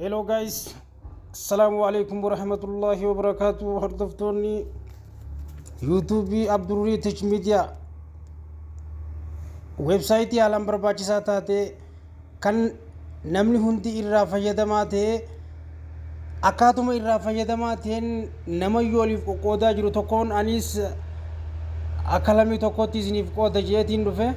Hello guys, Assalamu alaikum warahmatullahi wabarakatuh. Hordoftoonni YouTube Abdurrii Tech Media, weebsaayitii haalaan barbaachisaa taate kan namni hundi irraa fayyadamaa ta'e, akkaatuma irraa fayyadamaa ta'een nama waliif qoqqoodaa jiru tokkoon anis akka lamii tokkotti isiniif qooda jeetiin dhufe.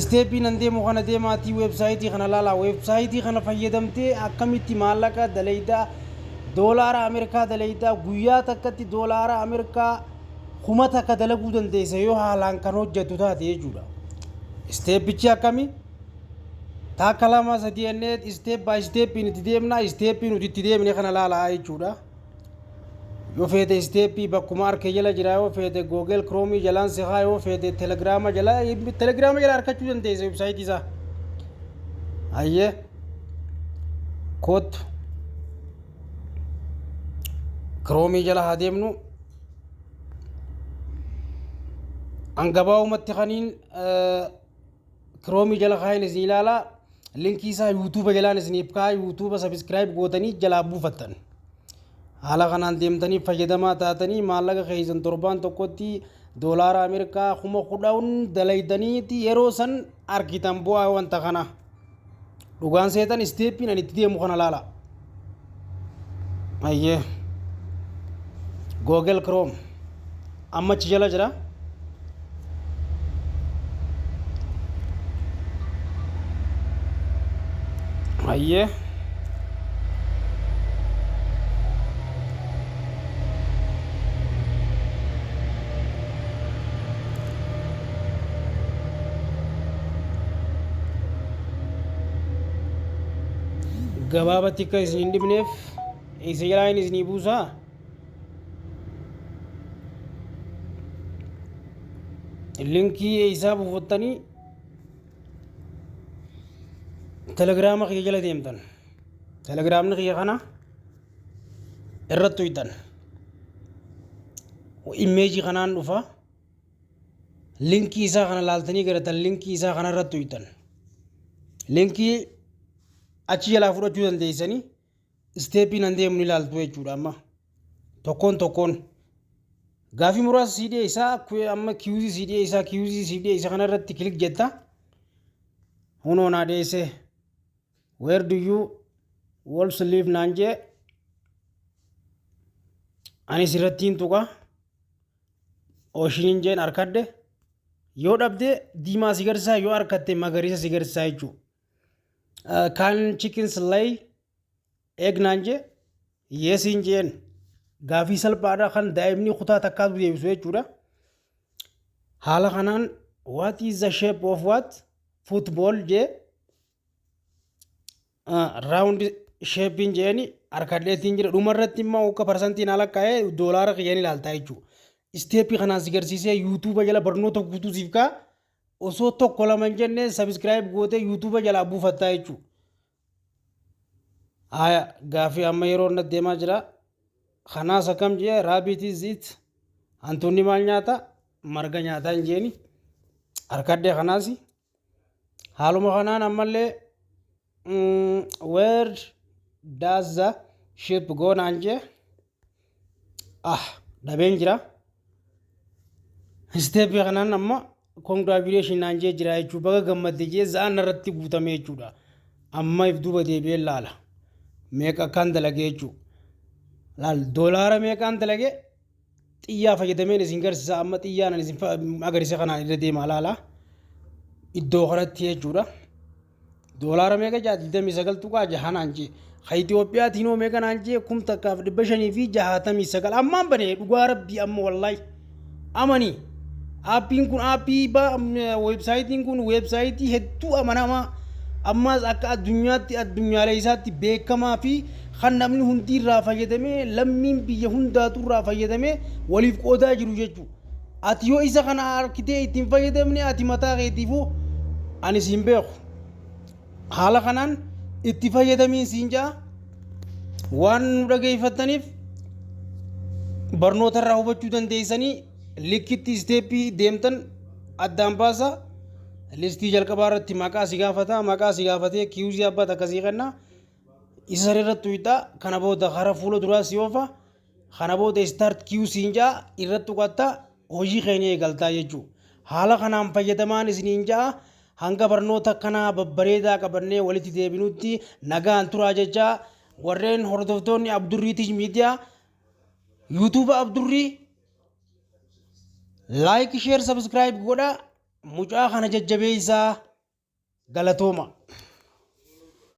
Step nan deemu kana deemaatii weebsaayitii kana laalaa. Weebsaayitii kana fayyadamtee akkamitti maallaqa dalaydaa, doolaara Ameerikaa dalaydaa, guyyaa takkatti doolaara Ameerikaa 1000 dalaguu dandeessa yoo haalaan kan hojjettu taate jechuudha. Stepichi akkami? Takka, lama, sadii jennee step by stepiin itti deemna. Step nuti itti deemne kana laalaa jechuudha. Yoo feete step bakkuma harka jala jira, yoo feete Google Chrome jalaan sihaa, yoo feete Telegrama jala, Telegrama jala harkachuu dandeessa websaayitii isaa. Hayyee, kootu Chrome jala haa deemnu. Hangabaa'umatti kaniin Chrome jala kaayin isin ilaalaa. Linkii isaa YouTube jalaan isiniif kaa, YouTube subscribe gootanii jalaa buufattan. Haala kanaan deemtanii fayyadamaa taatanii maallaqa keessan torbaan tokkotti doolaara Ameerikaa 10,000 dalaydaniiti yeroo san argitan bu'aa wanta kana. Dhugaan seetan stepiin ani itti deemu kana laala. Ayyee. Google Chrome amma achi jala jira. Ayyee. Gabaabatti akka isin hin dhibneef isa jalaa inni isinii buusaa. Linkii isaa buufattanii Telegiraama kiyya jala deemtan. Telegiraamni kiyya kana irratti tuyxan. Imeejii kanaan dhufa. Linkii isaa kana laaltanii garatan, linkii isaa kana irratti tuyxan. Linkii achi jalaa fudhachuu dandeessanii step nan deemu ni ilaaltu jechuudha amma. Tokkoon tokkoon. Gaafii muraasa sii dhiyeessaa, amma quiz sii dhiyeessaa, quiz sii dhiyeessa kana irratti click jetta. Hunoo naa dhiyeesse. "Where do you wolves live?" naan jee. Anis irratti hin tuqa. Oceaniin jeen harkadhe. Yoo dhabde diimaa si garsiisaa, yoo harkatte magariisa si garsiisaa jechuudha. "Can chickens lay egg?" naan jee. Yesiin jeen. Gaafii salphaadha kan daa'imni kutaa takkaatu deebisu jechuudha. Haala kanaan "What is the shape of what football?" jee. Round shapeiin jeeni harkadheetiin jira. Dhumarratti immoo akka percentiin haala kaa'ee doolaara kiyyaan ilaaltaa jechuudha. Step kanaan si garsiisee YouTube jala barnoota guutuu siif kaa, osoo tokko lama hin jenne subscribe gootee YouTube jalaa buufattaa jechuudha. Haya, gaafii amma yeroo inni deemaa jira. Kanaas akkam jee? Rabbit is eat. Hantuunni maal nyaata? Marga nyaataa hin jeeni. Harkadhee kanaas. Haaluma kanaan ammallee "Where does the ship go?" naan jee. Ah, dhabeen jira. Step kanaan amma "Congratulation" naan jee jira jechuudha. Baga gammadde jee za'aan irratti guutame jechuudha. Amma if duuba deebi'ee laala. Meeqa akkaan dalagee jechuudha. Laal, doolaara meeqaan dalagee xiyyaa fayyadameen isin garsiisa. Amma xiyyaan isin agarsiisa kanaan irra deemaa laala. Iddoo kanatti jechuudha. Doolaara meeqa jaa? 29.6 naan jee. Ka Itiyoophiyaatiin hoo meeqa naan jee? 1569 ammaan banee. Dhugaa rabbii amma wallaahi amanii appiin kun app weebsaayitiin kun weebsaayitii hedduu amanamaa, ammaas akka addunyaatti addunyaalee isaatti beekamaa fi kan namni hundi irraa fayyadamee, lammiin biyya hundaatu irraa fayyadamee waliif qoodaa jiru jechuudha. Ati yoo isa kana harkitee ittiin fayyadamne ati mataa keetiifuu ani siin beeku. Haala kanaan itti fayyadamiin siin jaa. Waan nu dhageeffattaniif barnoota irraa hubachuu dandeessanii likkitti step deemtan addaan baasa. Listii jalqabaa irratti maqaa si gaafata, maqaa si gaafatee quiz abbaa akkasii kenna. Isa san irratti tuqxaa. Kana booda kara fuula duraa si oofa. Kana booda "start queue" siin jaa, irratti tuqatta, hojii keenya eegaltaa jechuudha. Haala kanaan fayyadamaan isiniin jaa. Hanga barnoota kanaa babbareedaa qabannee walitti deebinutti nagaan turaa jecha. Warreen hordoftoonni Abdurrii Tish Miidiyaa, YouTube Abdurrii like, share, subscribe godha, mucaa kana jajjabeessaa. Galatooma.